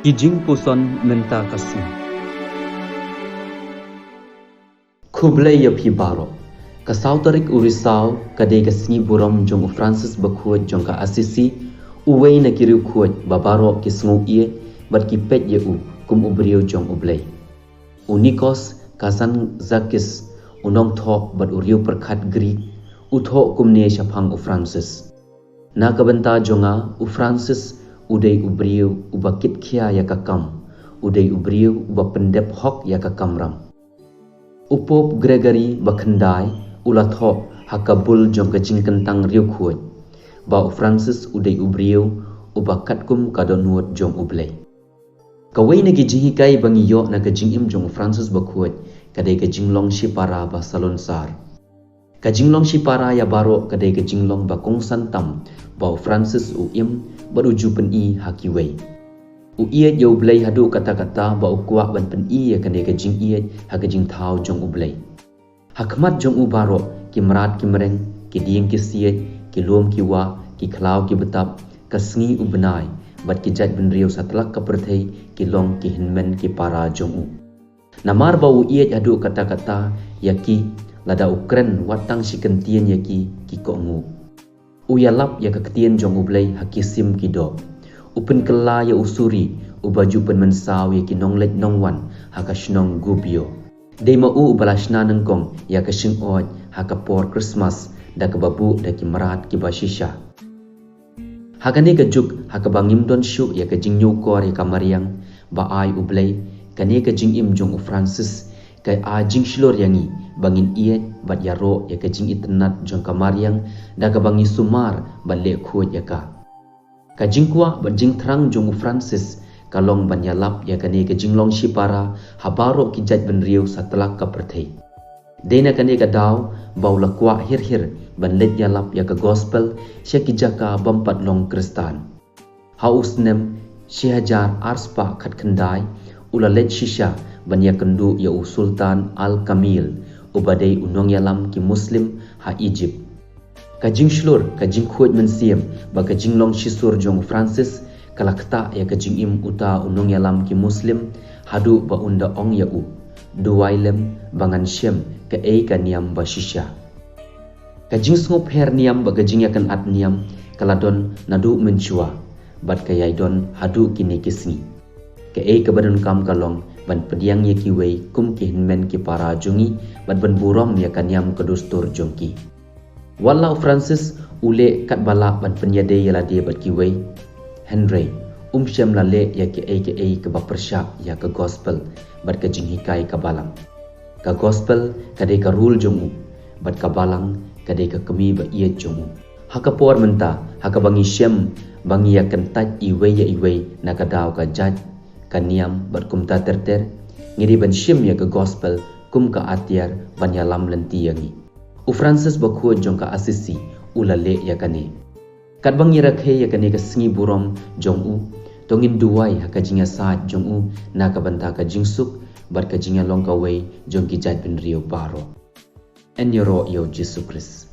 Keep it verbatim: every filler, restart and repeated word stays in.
Ki jingpuson mynta ka sngi. Khublei ïa phi baroh. Ka saw tarik u Risaw ka dei ka sngi burom jong u Francis Bakhuid jong ka Assisi, uwei na ki riewkhuid ba baroh ki sngew ïeit bad ki peit ïa u kum u briew jong U Blei. U Nikos Kazantzakis, u nongthoh bad u riewpyrkhat Greek, u thoh kumne shaphang u Francis: Na ka bynta jong nga, u Francis u dei u briew uba kitkhia ïa ka kam, u dei u briew uba pyndep hok ïa ka kamram. U Pope Gregory ba khyndai u la thoh ha ka bull jong ka jingkyntang riewkhuid ba u Francis u dei u briew uba katkum ka dohnud jong U Blei. Kawei na ki jinghikai ba ngi ïoh na ka jingim jong u Francis Bakhuid ka dei ka jinglong shipara ba salonsar. Ka jinglong shipara ïa baroh ka dei ka jinglong ba kongsan tam ba u Francis u im bad u ju pyni ha kiwei. U ïeit ïa U Blei haduh katta katta ba u kwah ban pyni ïa kane ka jingïeit ha ka jingthaw jong U Blei. Ha khmat jong u baroh ki mrad ki mreng, ki dieng ki siej, ki lum ki wah, ki khlaw ki btap, ka sngi u bnai bad ki jaitbynriew satlak ka pyrthei ki long ki hynmen ki para jong u. Namar ba u ïeit haduh katta katta ïa ki, lada u kren wat tang shi kyntien ïa ki, ki kohnguh. U ïalap ïa ka ktien jong U Blei ha ki sim ki doh. U pynkylla ïa u suri uba ju pynmynsaw ïa ki nongleit nongwan ha ka shnong Gubbio. Dei ma u uba la shna nyngkong ïa ka shingoit ha ka por Christmas da kaba buh da ki mrad kiba shisha. Ha kane ka juk ha kaba ngim don shuh ïa ka jingñiewkor ïa ka mariang ba ai U Blei, kane ka jingim jong u Francis ka ai jingshlur ïa ngi ba ngin ïeit bad ïaroh ïa ka jingitynnad jong ka mariang da kaba ngi sumar bad leh khuid ïa ka. Ka jingkwah bad jingthrang jong u Francis ka long ban ïalap ïa kane ka jinglong shipara ha baroh ki jaitbynriew satlak ka pyrthei. Dei na kane ka daw ba u la kwah hir hir ban leit ïalap ïa ka gospel sha ki jaka bym pat long Khristan. Ha u snem shi hajar ar spah khatkhyndai u la leit shisha ban ïakynduh ïa u Sultan Al-Kamil uba dei u nongïalam ki Muslim ha Egypt. Ka jingshlur, ka jingkhuid mynsiem bad ka jinglong shisur jong u Francis ka la ktah ïa ka jingim uta u nongïalam ki Muslim haduh ba un da ong ïa u: Duwai lem ba ngan shem kaei ka niam ba shisha. Ka jingsngewpher niam bad ka jingïakynad niam ka la don naduh mynshuwa bad ka ïai don haduh kine ki sngi. Kaei kaba donkam ka long ban pdiang ïa kiwei kum ki hynmen ki para jong ngi bad ban burom ïa ka niam ka dustur jong ki. Wat la u Francis u leh katba lah ban pynïadei ïa lade bad kiwei, hynrei um shym la leh ïa kaei kaei kaba pyrshah ïa ka gospel bad ka jinghikai ka balang. Ka gospel ka dei ka rul jong u bad ka balang ka dei ka kmie ba ïeit jong u. Ha ka por mynta ha kaba ngi shem ba ngi ïakyntait iwei ïa iwei na ka daw ka jait, ka niam bad kumta ter ter, ngi dei ban shim ïa ka gospel kum ka atiar ban ïalam lynti ïa ngi. U Francis Bakhuid jong ka Assisi u la leh ïa kane. Katba ngi rakhe ïa kane ka sngi burom jong u, to ngin duwai ha ka jingïasaid jong u na ka bynta ka jingsuk bad ka jingïalong kawei jong ki jaitbynriew baroh. Yn ïaroh ïa u Jisu Khrist.